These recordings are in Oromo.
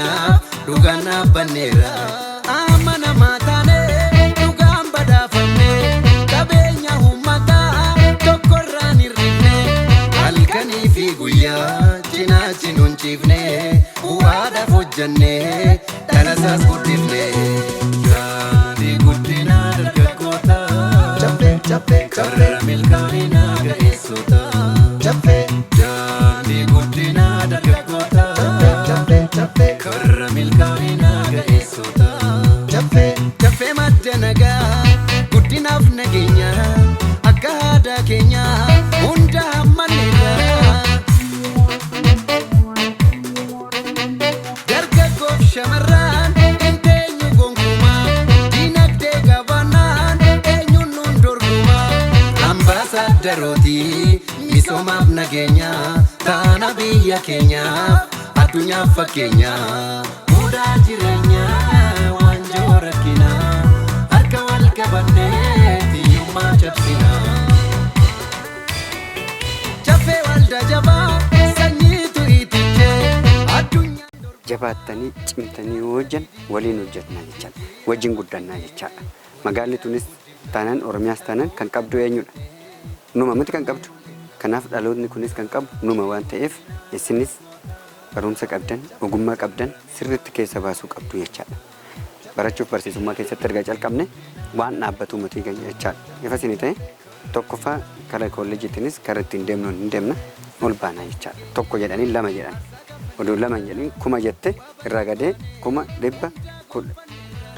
keenyaaf dhugaan dhaabbanneerra. Amanamaa taanee dhugaan badhaafamne, qabeenya uummataa tokkorraan hir'ifne, halkanii fi guyyaa cinaachi nun ciifne, bu'aadhaaf hojjanne, dhalasaas guddifne. Daandii guddinaa dargaggoota, Caffee, caffee, caffee, karra milkaa'inaa ga'eessota. Caffee, Daandii guddinaa dargaggoota, caffee, caffee, karra milkaa'inaa ga'eessota. Caffee, Caffee madda nagaa, guddinaaf nageenya, akka aadaa keenya hunda hammanneerra. Dargaggoof shamarran hin teenyu gonkumaa, dinagdee qabaannaan eenyuun nun dorgomaa. Ambaasaaddarooti misoomaaf nageenya, taana biyya keenyaaf addunyaaf fakkeenya. Mudaa jireenyaa waanjoo rakkinaa, harka wal qabannee hiyyummaa cabsinaa. Caffee waldaa jabaa sanyiitu itichee addunyaa. Jabaattanii cimtanii yoo hojjan waliin hojjetnaa jechaadha. Wajjin guddannaa jechaadha. Magaalli tunis taanaan, Oromiyaas taanaan kan qabdu eenyudha? Numa miti kan qabdu. Kanaaf dhaloonni kunis kan qabu numa waan ta'eef, isinis barumsa qabdan, ogummaa qabdan sirriitti keessa baasuu qabdu jechaadha. Barachuuf barsiisummaa keessatti erga calqabne waan dhaabbatu miti jechaadha. Ifa isinii ta'e, tokkoffaa karaa kolleejiitiinis karaa ittiin deemnu hin deemna, ol baanaa jechaadha. Tokko jedhanii lama jedhan. Oduu lama hin jedhin, 1000 jette irraa gadee 100,000,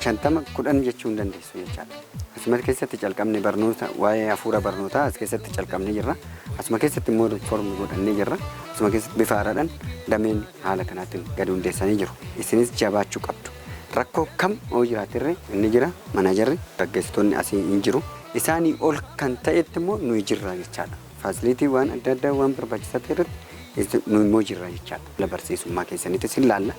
50, 10 jechuu hin dandeessu jechaadha. Asuma keessatti calqabne barnoota waa'ee hafuura barnootaa as keessatti calqabnee jirra. Asuma keessatti immoo riiformii godhannee jirra. Asuma keessatti bifa haaraadhaan dameen haala kanaatiin gadi hundeessanii jiru. Isinis jabaachuu qabdu. Rakkoo kam yoo jiraatirre inni jira, managerri gaggeessitoonni asii hin jiru. Isaanii ol kan ta'etti immoo nuyi jirra jechaadha. Facility waan adda addaa waan barbaachisaa ta'e irratti nu immoo jirra jechaadha. Barsiisummaa keessanittis hin laalla.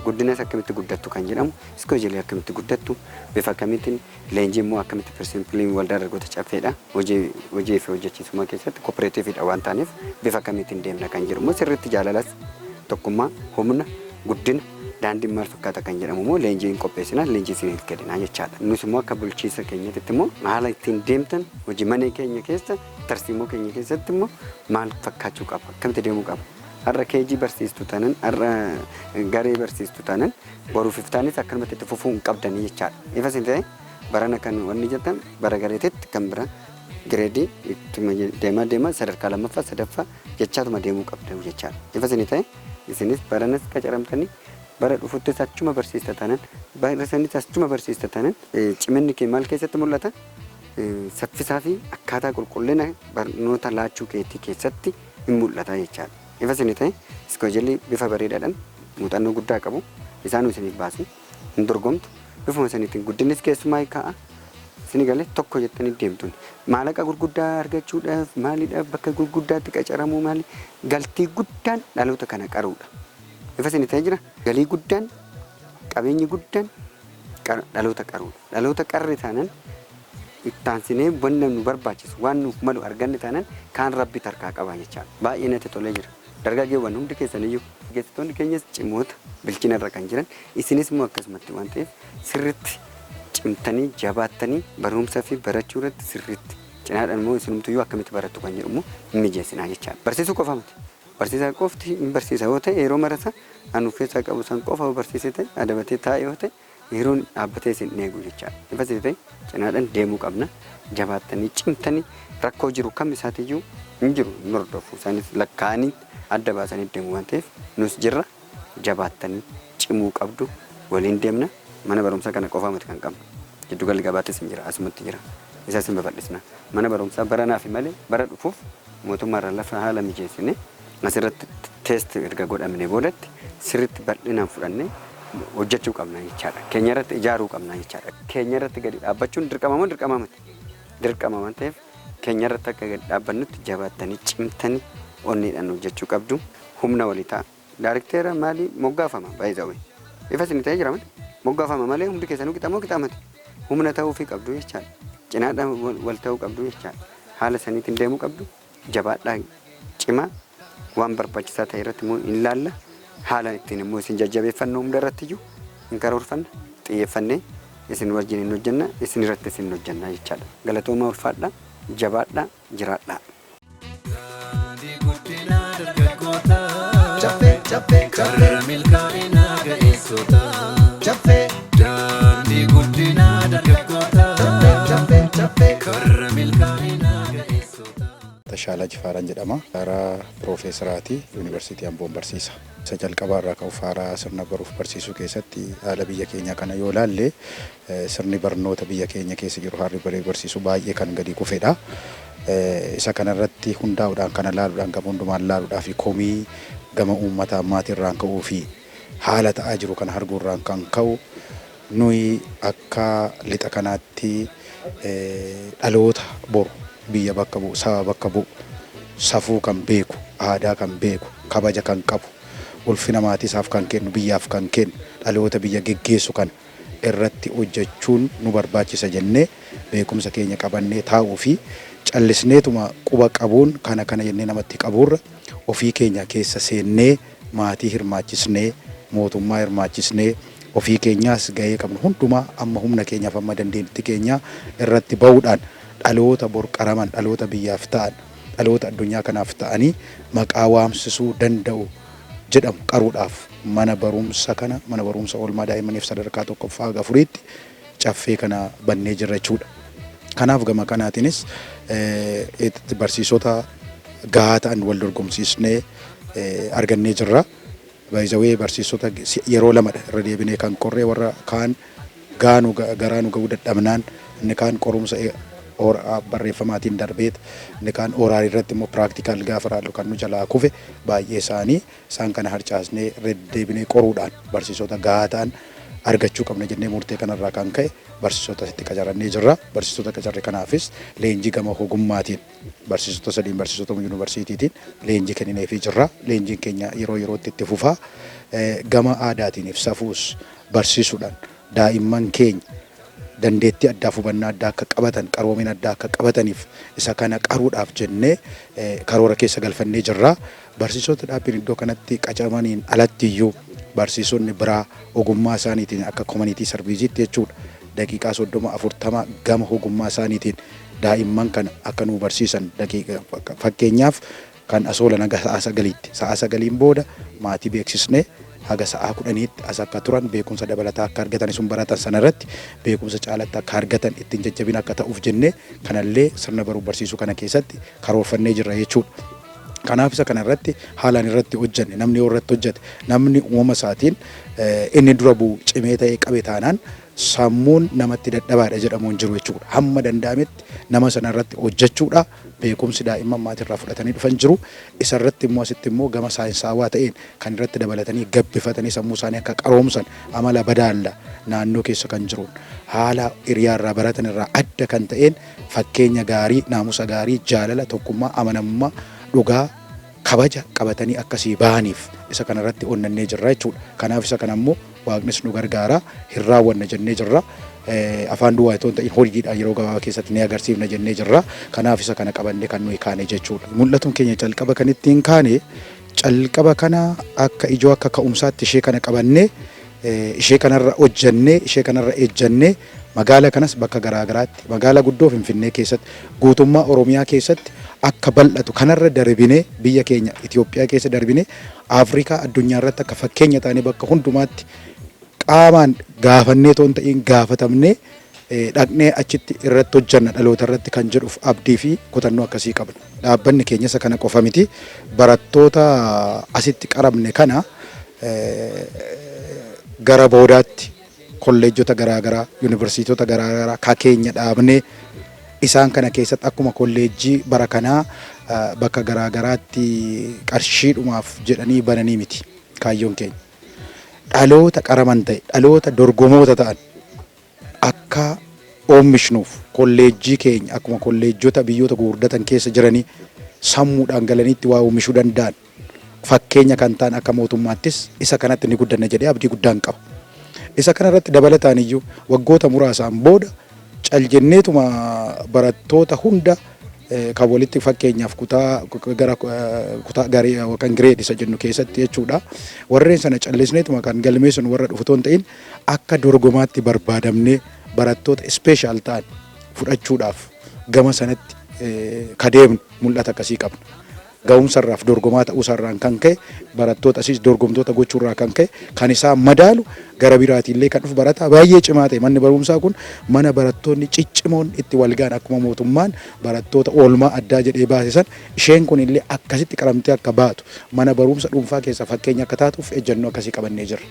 Guddinas akkamitti guddattu kan jedhamu, schedule akkamitti guddattu, bifa kamiitiin leenjii immoo akkamitti principleiin waldaa dargaggoota caffeedha. Hojii fi hojjechiisummaa keessatti cooperativeidha waan taaneef, bifa kamiitiin deemna kan jedhu immoo sirriitti jaalalas, tokkummaa, humna, guddina, daandiin maal fakkaata kan jedhamu immoo leenjii hin qopheessina, leenjii isiniif kennina jechaadha. Nus immoo akka bulchiinsa keenyatti immoo haala ittiin deemtan, hojii mana keenya keessa, tarsiimoo keenya keessatti immoo maal fakkaachuu qaba, akkamitti deemuu qaba. Har'a KG barsiistu tanan, har'a garee barsiistu tanan, boruuf iftaanis akkanumatti itti fufuu hin qabdanii jechaadha. Ifa isin ta'e, barana kan wanni jettan bara gareetitti kan bira grade ittuma deemaa deemaa sadarkaa lammaffaa, sadaffaa jechaatuma deemuu qabdu jechaadha. Ifa isin ta'e, isinis baranas qacaramtanii bara dhufuttis achuma barsiista tanan, bara sanis achuma barsiista tanan, ciminni kee maal keessatti mul'ata? Saffisaa fi akkaataa qulqullina barnoota laachuu keetii keessatti hin mul'ata jechaadha. Ifa isin ta'e, schedule bifa bareedaadhaan muuxannoo guddaa qabu isaan isiniif baasu, hin dorgomtu, bifuma saniitiin guddinnis keessumaa ka'a. Isin galee tokko jettanii deemtuun maalaqa gurguddaa argachuudhaaf, maaliidhaaf bakka gurguddaatti qacaramuu, maali galtii guddaan dhaloota kana qaruudha. Ifa isin ta'e jira, galii guddaan, qabeenyi guddaan dhaloota qaruudha. Dhaloota qarre taanaan, ittaansinee wanna nu barbaachisu, waan nuuf malu arganne taanaan, kaan rabbi tarkaa qaba jechaadha. Baay'ee natti tolee jira. Dargaggeewwan hundi keessaniyyuu, gaggeessitoonni keenyas cimoota bilchina irra kan jiran, isinis immoo akkasumatti waan ta'eef, sirriitti cimtanii jabaattanii barumsa fi barachuu irratti sirriitti cinaadhaan immoo isinumtuyyuu akkamitti barattu kan jedhu immoo hin mijeessinaa jechaadha. Barsiisuu qofa miti. Barsiisaa qofti hin barsiisa yoo ta'e, yeroo marasa an of keessaa qabu san qofa yoo barsiisee ta'e, adabatee taa'e yoo ta'e, yeroon dhaabbatee isin hin eegu jechaadha. Ifa isin ta'e, cinaadhaan deemuu qabna. Jabaattanii cimtanii rakkoo jiru kam isaatiyyuu hin jiru hin hordofu. Isaanis lakkaa'anii adda baasanii deemu waan ta'eef, nus jirra, jabaattanii cimuu qabdu, waliin deemna. Mana barumsaa kana qofaa miti kan qabnu. Giddugalli gabaattis hin jira, asumatti jira. Isas hin babal'isna. Mana barumsaa baranaafi malee, bara dhufuuf mootummaarraa lafa haala mijeessine, asirratti test erga godhamne boodatti sirriitti bal'inaan fudhannee hojjechuu qabna jechaadha. Keenya irratti ijaaruu qabna jechaadha. Keenya irratti gadi dhaabbachuun dirqama moo dirqama miti? Dirqama waan ta'eef, keenya irratti akka gadi dhaabbannutti jabaattanii cimtanii onneedhaan hojjechuu qabdu. Humna walii ta'a. Daarikteera maalii moggaafama baay'ee. Ifa isin ta'ee jira malee moggaafama malee hundi keessanuu qixa moo qixa miti? Humna ta'uufii qabdu jechaadha. Cinaadhaan wal ta'uu qabdu jechaadha. Haala saniitiin deemuu qabdu. Jabaadhaa, cimaa, waan barbaachisaa ta'e irratti immoo hin laalla. Haala ittiin immoo isin jajjabeeffannu hunda irratti iyyuu hin karoorfanna, xiyyeeffannee isin wajjin hin hojjenna, isin irratti isin hojjenna jechaadha. Galatooma, ulfaadha, jabaadha, jiraadha. Daandii guddinaa dargaggootaa. Caffee, caffee, caffee. Karra milkaa'inaa ga'eessotaa. Caffee, Daandii guddinaa dargaggootaa. caffee, caffee, caffee. Karra milkaa'inaa ga'eessotaa. Tashaalaa Jifaaraan jedhama. Haaraa Piroofeesaraati. Yuunivarsiitii Amboon barsiisa. Isa jalqabaa irraa ka'uuf, haaraa sirna baruuf barsiisuu keessatti haala biyya keenyaa kana yoo ilaalle, sirni barnoota biyya keenya keessa jiru, haalli baruu barsiisuu baay'ee kan gadi kufedha. Isa kanarratti hundaa'uudhaan, kana ilaaluudhaan, gama hundumaan ilaaluudhaa fi komii gama uummataa maatiirraan ka'uu fi haala ta'aa jiru kana arguurraan kan ka'u, nuyi akka lixa kanaatti dhaloota boru biyya bakka bu'u, saba bakka bu'u, safuu kan beeku, aadaa kan beeku, kabaja kan qabu, ulfina maatii isaaf kan kennu, biyyaaf kan kennu, dhaloota biyya geggeessu kana irratti hojjechuun nu barbaachisa jennee beekumsa keenya qabannee taa'uu fi callisneetuma quba qabuun kana kana jennee namatti qabuurra, ofii keenya keessa seennee, maatii hirmaachisnee, mootummaa hirmaachisnee, ofii keenyaas gahee qabnu hundumaa amma humna keenyaaf amma dandeettii keenya irratti ba'uudhaan dhaloota bor qaraman, dhaloota biyyaaf ta'an, dhaloota addunyaa kanaaf ta'anii maqaa waamsisuu danda'u jedhamu qaruudhaaf mana barumsa kana, mana barumsa oolmaa daa'immaniif sadarkaa tokkoffaa haga afuriitti Caffee kana bannee jirra jechuudha. Kanaaf gama kanaatiinis barsiisota gahaa ta'an wal dorgomsiisnee argannee jirra. Baay'izawee barsiisota yeroo lamadha irra deebinee kan qorree. Warra kaan gaanu garaa nu ga'uu dadhabnaan, inni kaan qorumsa barreeffamaatiin darbeet, inni kaan oral irratti immoo practical gaafa raallu kan nu jalaa kufe baay'ee isaanii, isaan kana harcaasnee irra deebinee qoruudhaan barsiisota gahaa ta'an argachuu qabna jennee murtee kanarraa kan ka'e barsiisota itti qacarannee jirra. Barsiisota qacarre kanaafis leenjii gama ogummaatiin barsiisota sadiin, barsiisota yuunivarsiitiitiin leenjii kennineefii jirra. Leenjiin keenya yeroo yerootti itti fufaa. Gama aadaatiiniif safuus barsiisuudhaan daa'imman keenya dandeettii addaaf hubannaa addaa akka qabatan, qaroomina addaa akka qabataniif isa kana qaruudhaaf jennee karoora keessa galfannee jirra. Barsiisota dhaabbiin iddoo kanatti qacaramaniin alatti iyyuu barsiisonni biraa ogummaa isaaniitiin akka community serviceiitti jechuudha. Daqiiqaa 30 40 gama ogummaa isaaniitiin daa'imman kana akka nuu barsiisan, fakkeenyaaf kan asoolan haga sa'a 9tti, sa'a 9n booda maatii beeksisnee haga sa'a 10tti as akka turan, beekumsa dabalataa akka argatan, sun baratan sanarratti beekumsa caalatti akka argatan, ittiin jajjabina akka ta'uuf jennee kanallee sirna baruu barsiisuu kana keessatti karoorfannee jirra jechuudha. Kanaaf isa kana irratti haalaan irratti hojjenne. Namni yoo irratti hojjete, namni uumama isaatiin inni dura bu'u cimee ta'ee qabe taanaan, sammuun namatti dadhabaadha jedhamu hin jiru jechuudha. Hamma danda'ametti nama sana irratti hojjechuudha. Beekumsi daa'imman maatirraa fudhatanii dhufan jiru. Isa irratti immoo asitti immoo gama saayinsaawaa ta'een kan irratti dabalatanii gabbifatanii sammuu isaanii akka qaroomsan, amala badaalla naannoo keessa kan jiruun, haala hiriyaa irraa baratan irraa adda kan ta'een, fakkeenya gaarii, naamusa gaarii, jaalala, tokkummaa, amanamummaa, dhugaa, kabaja qabatanii akkasii bahaniif isa kana irratti onnannee jirra jechuudha. Kanaaf isa kana immoo Waaqnis nu gargaara, hin raawwanna jennee jirra. Afaan duwwaa itoo hin ta'in hojiidhaan yeroo gabaabaa keessatti ni agarsiifna jennee jirra. Kanaaf isa kana qabannee kan nuyi kaane jechuudha. Mul'atuun keenya calqaba kan ittiin kaane, calqaba kana akka ijoo, akka ka'umsaatti ishee kana qabannee, ishee kanarra hojjannee, ishee kanarra ejjannee, magaala kanas bakka garaa garaatti, magaala guddoo Finfinnee keessatti, guutummaa Oromiyaa keessatti akka bal'atu, kanarra darbinee biyya keenya Itoophiyaa keessa darbinee Afrikaa, addunyaa irratti akka fakkeenya taanee, bakka hundumaatti qaamaan gaafannee otoo hin ta'in gaafatamnee dhaqnee achitti irratti hojjanna dhaloota irratti kan jedhuuf abdii fi kutannoo akkasii qabna. Dhaabbanni keenya isa kana qofa miti. Barattoota asitti qaramne kana gara boodaatti kolleejjota garaagaraa, yuunivarsiitota garaagaraa ka keenya dhaabnee isaan kana keessatti akkuma kolleejjii bara kanaa bakka garaagaraatti qarshiidhumaaf jedhanii bananii miti kaayyoon keenya. Dhaloota qaraman ta'e, dhaloota dorgomoota ta'an akka oomishnuuf kolleejjii keenya akkuma kolleejjota biyyoota gurguddatan keessa jiranii sammuudhaan galaniitti waa oomishuu danda'an, fakkeenya kan ta'an, akka mootummaattis isa kanatti ni guddanna jedhee abdii guddaan qaba. Isa kana irratti dabalataan iyyuu waggoota muraasaan booda cal jenneetuma barattoota hunda Kan walitti fakkeenyaaf kutaa gara kutaa garee yookaan grade isa jennu keessatti jechuudha. Warreen sana callisneetuma kan galmeessun warra dhufu otoo hin ta'in, akka dorgomaatti barbaadamnee barattoota special ta'an fudhachuudhaaf gama sanatti kadeemnu mul'ata akkasii qabna. Ga'umsarraaf dorgomaa ta'uusarraan kan ka'e, barattoota asiis dorgomtoota gochuurraa kan ka'e, kan isaan madaalu gara biraatiillee kan dhufu barataa baay'ee cimaa ta'e. Manni barumsaa kun mana barattoonni ciccimoon itti wal ga'an, akkuma mootummaan barattoota oolmaa addaa jedhee baase san, isheen kun illee akkasitti qaramtee akka baatu, mana barumsa dhuunfaa keessa fakkeenya akka taatuuf ejjennoo akkasii qabannee jirra.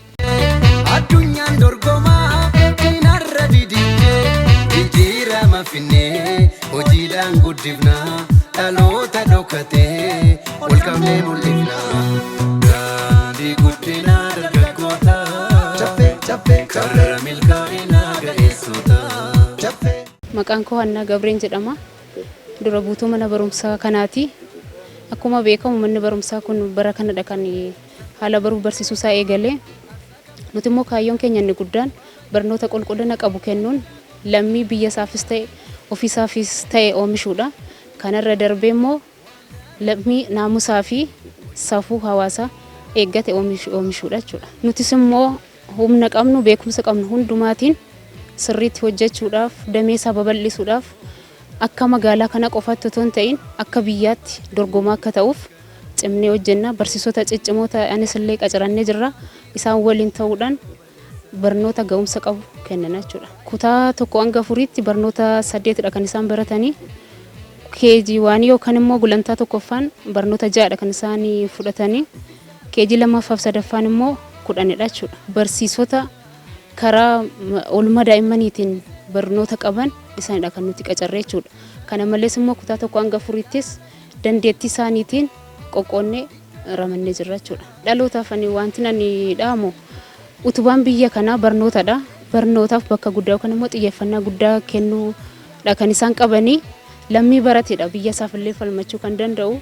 Addunyaan dorgomaa diinarra dididee, jijjiirama finnee hojiidhaan guddifnaa, dhaloota dhokatee ol qabnee mul'ifnaa. Daandii guddinaa dargaggootaa. Caffee, caffee, caffee. Karra milkaa'inaa ga'eessotaa. Caffee. Maqaan koo Hannaa Gabreen jedhama. Dura buutuu mana barumsaa kanaati. Akkuma beekamu manni barumsaa kun bara kanadha kan haala baruu barsiisuu isaa eegale. Nuti immoo kaayyoon keenya inni guddaan barnoota qulqullina qabu kennuun lammii biyya isaafis ta'e ofiisaafis ta'e oomishuudha. Kanarra darbee immoo lammii naamusaa fi safuu hawaasaa eeggate oomishuudha jechuudha. Nutis immoo humna qabnu, beekumsa qabnu hundumaatiin sirriitti hojjechuudhaaf, damee isaa babal'isuudhaaf, akka magaalaa kana qofaatti otoo hin ta'in akka biyyaatti dorgomaa akka ta'uuf cimnee hojjenna. Barsiisota ciccimoo ta'anis illee qacarannee jirra. Isaan waliin ta'uudhaan barnoota ga'umsa qabu kennina jechuudha. Kutaa 1 hanga 4tti barnoota saddeetidha kan isaan baratanii. KG 1 yookaan immoo gulantaa tokkoffaan barnoota ja'adha kan isaan fudhatanii. KG lammaffaaf sadaffaan immoo 10dha jechuudha. Barsiisota karaa oolmaa daa'immaniitiin barnoota qaban isaanidha kan nuti qacarree jechuudha. Kana malees immoo kutaa 1 hanga 4ttis dandeettii isaaniitiin qoqqoonnee ramannee jirra jechuudha. Dhalootaaf ani wanti ani dhaamu, utubaan biyya kanaa barnootadha. Barnootaaf bakka guddaa yookaan immoo xiyyeeffannaa guddaa kennuudha kan isaan qabanii. Lammii baratedha biyya isaaf illee falmachuu kan danda'u.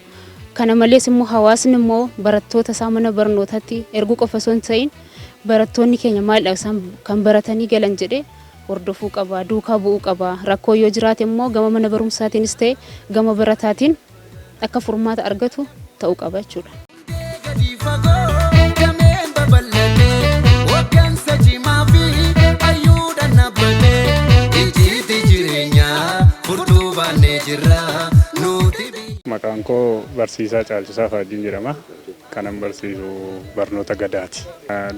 Kana malees immoo hawaasni immoo barattoota isaa mana barnootaatti erguu qofa osoo hin ta'in, barattoonni keenya maalidha isaan kan baratanii galan jedhee hordofuu qaba, duukaa bu'uu qaba. Rakkoo yoo jiraate immoo gama mana barumsaatiinis ta'e gama barataatiin akka furmaata argatu ta'uu qaba jechuudha. Gadi fagoo dameen babal'atee, hoggansa cimaa fi hayyuudhaan dhaabbatee, ijjiitii jireenyaa furtuu baannee jirra nuti biyya. Maqaan koo Barsiisaa Caalchisaa Faajjiin jedhama. Kanan barsiisu barnoota gadaati.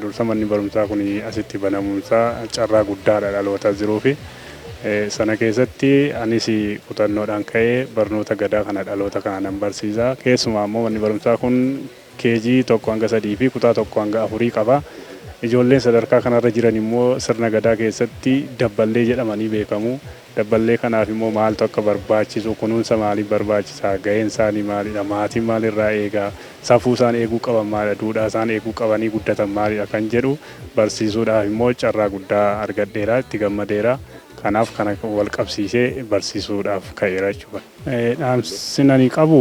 Dursa manni barumsaa kun asitti banamuunsaa carraa guddaadha dhaloota jiruu fi sana keessatti anis kutannoodhaan ka'ee barnoota gadaa kana dhaloota kana nan barsiisa. Keessumaa immoo manni barumsaa kun KG 1 hanga 3 fi kutaa 1 hanga 4 qaba. Ijoolleen sadarkaa kanarra jiran immoo sirna gadaa keessatti dabballee jedhamanii beekamu. Dabballee kanaaf immoo maaltu akka barbaachisu, kunuunsa maaliif barbaachisaa, gaheen isaanii maalidha, maatiin maalirraa eegaa, safuu isaan eeguu qaban maalidha, duudhaa isaan eeguu qabanii guddatan maalidha kan jedhu barsiisuudhaaf immoo carraa guddaa argadheera, itti gammadeera. Kanaaf kana wal qabsiisee barsiisuudhaaf ka'eera jechuudha. Dhaamsi ani qabu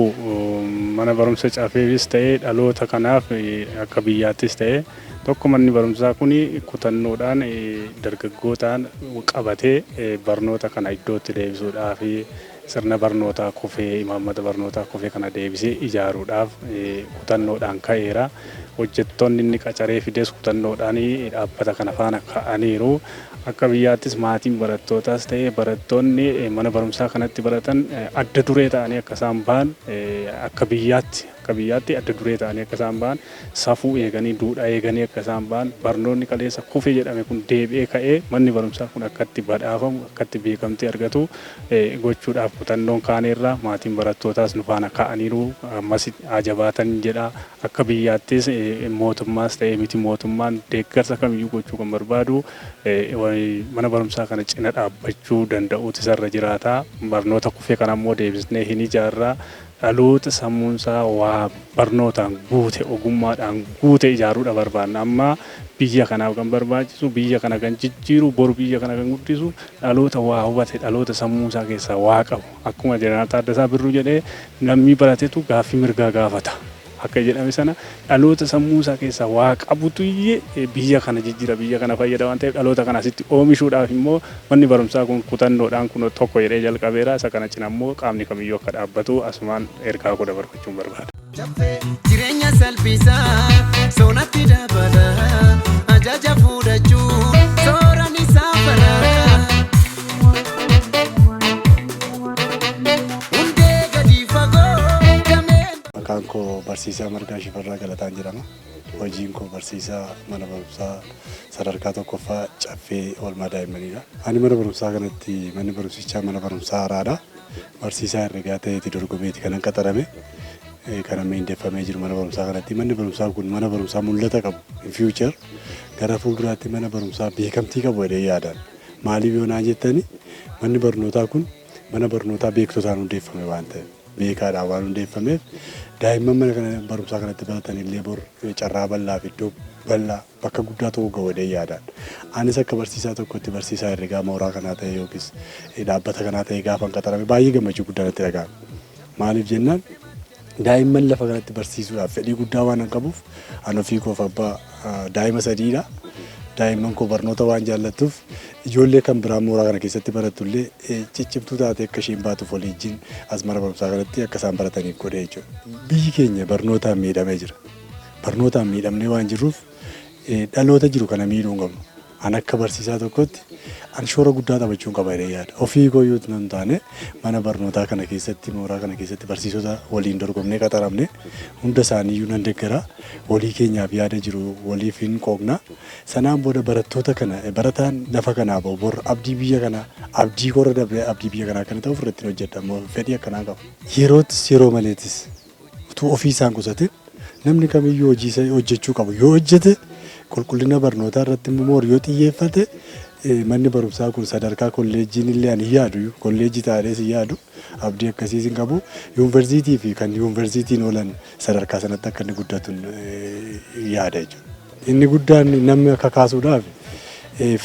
mana barumsa Caffeefis ta'ee dhaloota kanaaf, akka biyyaattis ta'ee, tokko, manni barumsaa kun kutannoodhaan dargaggootaan qabatee barnoota kana iddootti deebisuudhaaf, sirna barnootaa kufee, imaammata barnootaa kufee kana deebisee ijaaruudhaaf kutannoodhaan ka'eera. Hojjettoonni inni qacaree fides kutannoodhaan dhaabbata kana faana ka'aniiru. Akka biyyaattis maatiin barattootaas ta'ee barattoonni mana barumsaa kanatti baratan adda duree ta'anii akka isaan bahan, akka biyyaatti adda duree ta'anii akka isaan bahan, safuu eeganii, duudhaa eeganii akka isaan bahan, barnoonni kaleessa kufe jedhame kun deebi'ee ka'ee manni barumsaa kun akkatti badhaafamu, akkatti beekamtii argatu gochuudhaaf kutannoon kaaneerra. Maatiin barattootaas nu faana ka'aniiru, ammas haa jabaatan jedha. Akka biyyaattis mootummaas ta'ee miti mootummaan deeggarsa kamiyyuu gochuu kan barbaadu mana barumsaa kana cina dhaabbachuu danda'uutu isarra jiraata. Barnoota kufee kana immoo deebisnee hin ijaarraa. Dhaloota sammuunsaa waa barnootaan guute, ogummaadhaan guute ijaaruudha barbaanna. Amma biyya kanaaf kan barbaachisu, biyya kana kan jijjiiru, boru biyya kana kan guddisu, dhaloota waa hubate, dhaloota sammuusaa keessaa waa qabu. Akkuma Jeneraal Taaddasaa Birruu jedhee, namni baratetu gaaffii mirgaa gaafata. Akka jedhame sana dhaloota sammuu isaa keessaa waa qabutu iyyee biyya kana jijjiira, biyya kana fayyada waan ta'eef, dhaloota kana asitti oomishuudhaaf immoo manni barumsaa kun kutannoodhaan kun tokko jedhee jalqabeera. Isa kana cina immoo qaamni kamiyyuu akka dhaabbatu asumaan ergaa koo dabarfachuun barbaada. Jireenya salphisaa soonatti dabala, ajaja fudhachuu sooraan isaa fara. Hundee gadi fagoo damee. Maqaan koo Barsiisaa Margaa Shifarraa Galataan jedhama. Hojiin koo barsiisaa mana barumsaa sadarkaa tokkoffaa Caffee Oolmaa Daa'immaniidha. Ani mana barumsaa kanatti, manni barumsichaa mana barumsaa haaraadha. Barsiisaa herregaa ta'eeti dorgomeeti kanan qaxarame. Kan amma hindeeffamee jiru mana barumsaa kanatti. Manni barumsaa kun mana barumsaa mul'ata qabu. In future, gara fuulduraatti mana barumsaa beekamtii qabu jedhee yaadaan. Maaliif yoo naan jettani, manni barnootaa kun mana barnootaa beektotaan hundeeffame waan ta'eef. Beekaadhaan waan hundeeffameef, daa'imman mana kana barumsaa kanatti baratan illee bor carraa bal'aa fi iddoo bal'aa bakka guddaa tokko ga'u jedhee yaadaan. Anis akka barsiisaa tokkotti, barsiisaa herregaa mooraa kanaa ta'e yookiis dhaabbata kanaa ta'e gaafa qaxarame, baay'ee gammachuu guddaa natti dhaga'ama. Maaliif jennaan, daa'imman lafa kanatti barsiisuudhaaf fedhii guddaa waan an qabuuf. An ofii koof abbaa daa'ima sadiidha. Daa'imman koo barnoota waan jaallattuuf, ijoollee kan biraa mooraa kana keessatti barattu illee ciccimtuu taate akka isheen baatuuf walii wajjin as mana barumsaa kanatti akka isaan barataniif godhee jechuudha. Biyyi keenya barnootaan miidhamee jira. Barnootaan miidhamnee waan jirruuf, dhaloota jiru kana miidhuu hin qabnu. An akka barsiisaa tokkotti an shoora guddaa taphachuun qaba jedhee yaada. Ofii koo yoo hin taane, mana barnootaa kana keessatti, mooraa kana keessatti barsiisota waliin dorgomnee qaxaramne hunda isaaniiyyuu nan deggara. Walii keenyaaf yaada jiru waliif hin qoodna. Sanaan booda barattoota kana, barataan lafa kanaa bahu bor abdii biyya kanaa, abdii korra dabree abdii biyya kanaa kana ta'uuf irratti hojjedha. Fedhii akkanaa qaba. Yerootis yeroo maleetis utuu ofii isaan qusatin namni kamiyyuu hojii isaa hojjechuu qabu yoo hojjete, qulqullina barnootaa irratti immoo yoo xiyyeeffate, manni barumsaa kun sadarkaa kolleejjiin illee ani hin yaadu, kolleejjii taa'ees hin yaadu, abdii akkasiis hin qabu, yuunivarsiitii fi kan yuunivarsiitiin oolan sadarkaa sanatti akka inni guddatu yaada jechuudha. Inni guddaan namni akka kaasuudhaaf,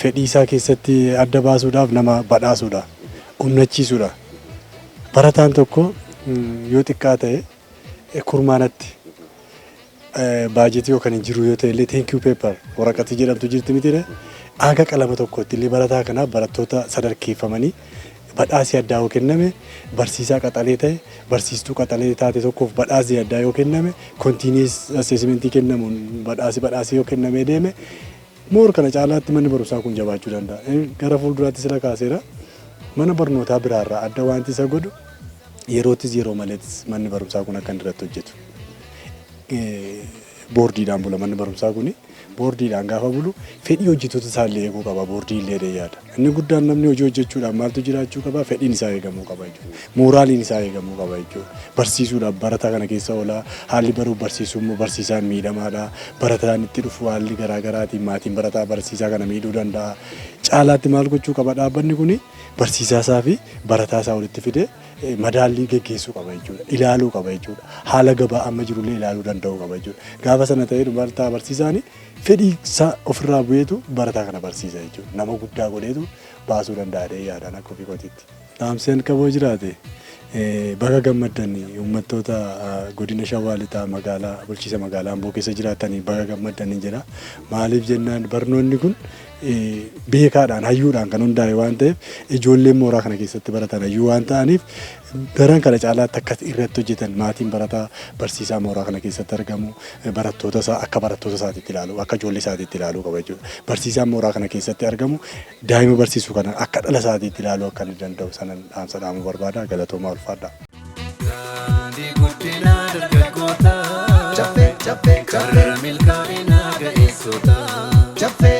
fedhii isaa keessatti adda baasuudhaaf nama badhaasuudha, onnachiisuudha. Barataan tokko yoo xiqqaa ta'e kurmaanatti baajetii yookaan hin jiru yoo ta'e illee, thank you paper waraqatii jedhamtu jirti mitiidha. Aga qalama tokkotti illee barataa kanaaf barattoota sadarkeeffamanii badhaasii addaa yoo kenname, barsiisaa qaxalee ta'e, barsiistuu qaxalee taate tokkoof badhaasii addaa yoo kenname, continuous assessmentii kennamuun badhaasii yoo kennamee deeme, more kana caalaatti manni barumsaa kun jabaachuu danda'a. Gara fuulduraatti sila kaaseera. Mana barnootaa biraarraa adda wanti isa godhu, yerootis yeroo maleetis manni barumsaa kun akka inni irratti hojjetu. Boordiidhaan bula manni barumsaa kuni. Boordiidhaan gaafa bulu, fedhii hojjettoota isaallee eeguu qaba boordii illee yaada. Inni guddaan namni hojii hojjechuudhaaf maaltu jiraachuu qaba? Fedhiin isaa eegamuu qaba jechuudha. Mooraaliin isaa eegamuu qaba jechuudha. Barsiisuudhaaf barataa kana keessa oolaa, haalli baruuf barsiisuu immoo barsiisaan miidhamaadha. Barataan itti dhufu haalli garaagaraatiin maatiin barataa barsiisaa kana miidhuu danda'a. Caalaatti maal gochuu qaba dhaabbanni kuni? Barsiisaa isaa fi barataa isaa walitti fidee madaallii geggeessuu qaba jechuudha. Ilaaluu qaba jechuudha. Haala gabaa amma jirullee ilaaluu danda'uu qaba jechuudha. Gaafa sana ta'ee barataa barsiisaan fedhii isaa ofirraa bu'eetu barataa kana barsiisa jechuudha. Nama guddaa godheetu baasuu danda'a jedhee yaadaan akka ofii kootiitti. Dhaamseen qaboo jiraate, baga gammaddan, uummattoota godina Shawaa Lixaa magaalaa bulchiisa magaalaa Amboo keessa jiraatanii baga gammaddan jedha. Maaliif jennaan, barnoonni kun beekaadhaan, hayyuudhaan kan hundaa'e waan ta'eef, ijoolleen mooraa kana keessatti baratan hayyuu waan ta'aniif, daran kana caalaatti akka irratti hojjetan, maatiin barataa barsiisaa mooraa kana keessatti argamu barattoota isaa akka barattoota isaatiitti ilaalu, akka ijoollee isaatiitti ilaaluu qaba jechuudha. Barsiisaan mooraa kana keessatti argamu daa'ima barsiisuu kana akka dhala isaatiitti ilaaluu akka inni danda'u sanan dhaamsa dhaamuu barbaada. Galatoomaa, ulfaadha. Daandii guddinaa dargaggoota. Caffee, caffee, caffee. Karra milkaa'inaa ga'eessota. Caffee.